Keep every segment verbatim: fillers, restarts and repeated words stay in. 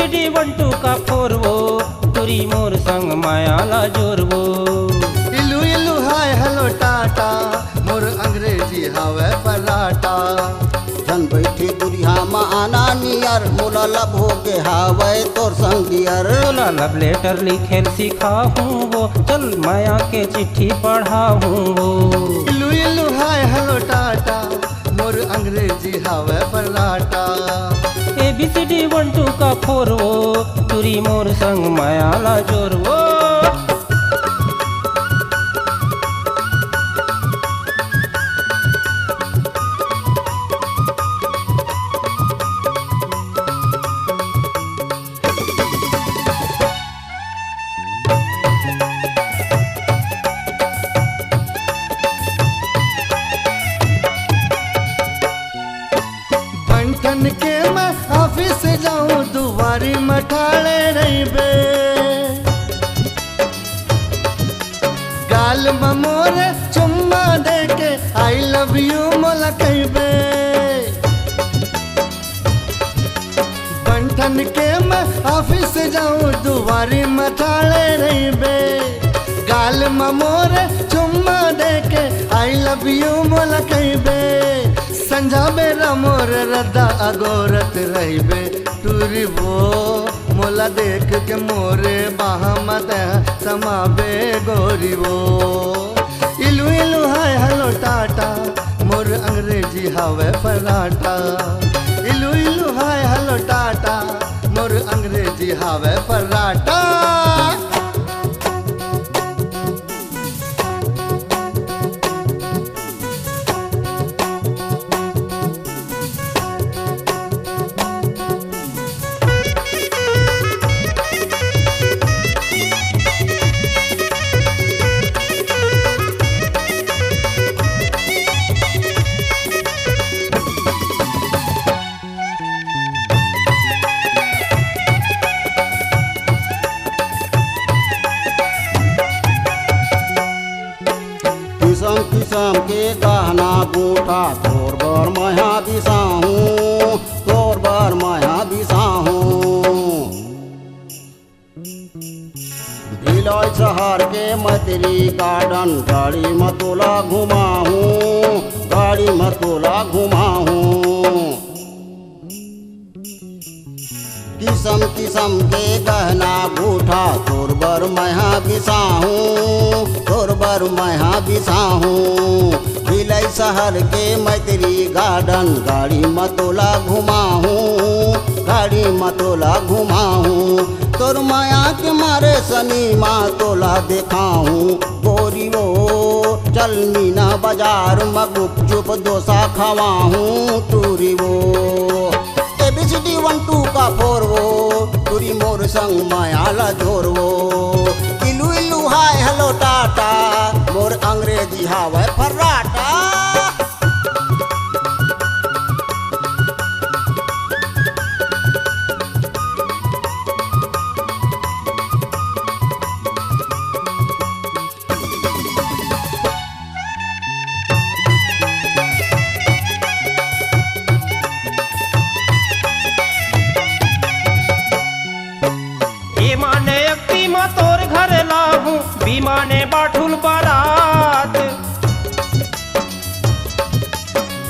D one two का four वो, टूरी मोर संग माया ला जोर वो। इलू इलू हाय हेलो टाटा, मोर अंग्रेजी हावय पराठा। झन बइठे दुरिहा म आना नियर, मोला लब होगे हावय तोर संग डियर। तोला लव लेटर लिखेल सिखाहूँ वो, चल माया के चिट्ठी पढ़ाहूँ वो। इलू इलू हाय हेलो टाटा, मोर अंग्रेजी हावय paratha. A B C D one two का फोर वो, टूरी मोर संग माया ला जोर वो। बंठन के मैं ऑफिस जाऊं, दुवारी म ठाड़े रहिबे। गाल म मोरे चुम्मा दे के आई लव यू मोला कहिबे। बंठन के मैं ऑफिस जाऊं, दुवारी म ठाड़े रहिबे। गाल म मोरे चुम्मा दे के आई लव यू मोला कहिबे। संझा बेरा मोर रद्दा अगोरत रहिबे। टूरी वो मोला देख के मोरे बाह म तैं समाबे गोरी वो। इलू इलू हाय हेलो टाटा, मोर अंग्रेजी हावय पराठा। इलू इलू हाय हेलो टाटा, मोर अंग्रेजी हावय पराठा। किसम किसम के गहना गूंठा तोर बर मया बिसाहूं, तोर बर मया बिसाहूं। भिलाई शहर के मैत्री गार्डन गाड़ी म तोला घुमाहूं, गाड़ी म तोला घुमाहूं। किसम किसम के गहना गूंठा तोर बर मया बिसाहूं, तोर बर मया बिसाहूं। भिलाई शहर के मैत्री गार्डन गाड़ी म तोला घुमाहूं, गाड़ी म तोला घुमाहूं। तोर मया के मारे सनीमा तोला देखाहूं गोरी वो। चल मीना बाजार म गुपचुप डोसा खवाहूं टूरी वो। ए B C D one two का फोर वो, टूरी मोर संग मया ला जोर वो। इलू इलू हाय हेलो टाटा, मोर अंग्रेजी हावय फर्राटा। ए माने अक्ति म तोर घर लाहूं, बी माने बाठुल बारात।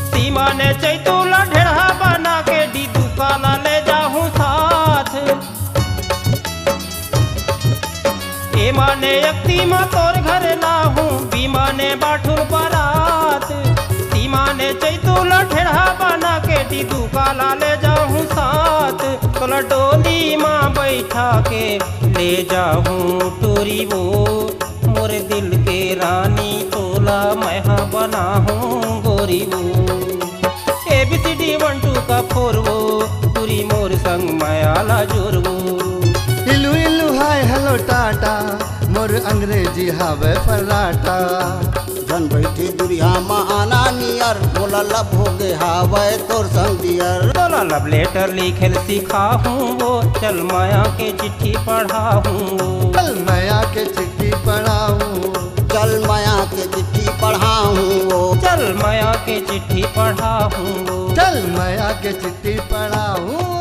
सी माने चैतू ला ढेढ़ा बना के डी दुका ला ले जाहूं साथ। ए माने अक्ति म तोर घर लाहूं, बी माने बाठुर बारात। सी माने चैतू ला ढेढ़ा बना के डी दुका ला ले जाहूं साथ। तोला डोली म बइठा के ले जाहूं टूरी वो। मोर दिल के रानी तोला मैं हा बनाहूं गोरी वो। ए B C D one two का फोर वो, टूरी मोर संग मया ला जोर वो। इलू इलू हाय हेलो टाटा, मोर अंग्रेजी हावय फर्राटा। झन बइठे दुरिहा म आना नियर, मोला लब होगे हावय तोर संग डियर। तोला लव लेटर लिखेल सिखाहूं वो, चल मया के चिट्ठी पढ़ाहूं वो। चल मया के चिट्ठी पढ़ाहूं। चल मया के चिट्ठी पढ़ाहूं वो। चल मया के चिट्ठी पढ़ाहूं वो। चल मया के चिट्ठी पढ़ाहूं।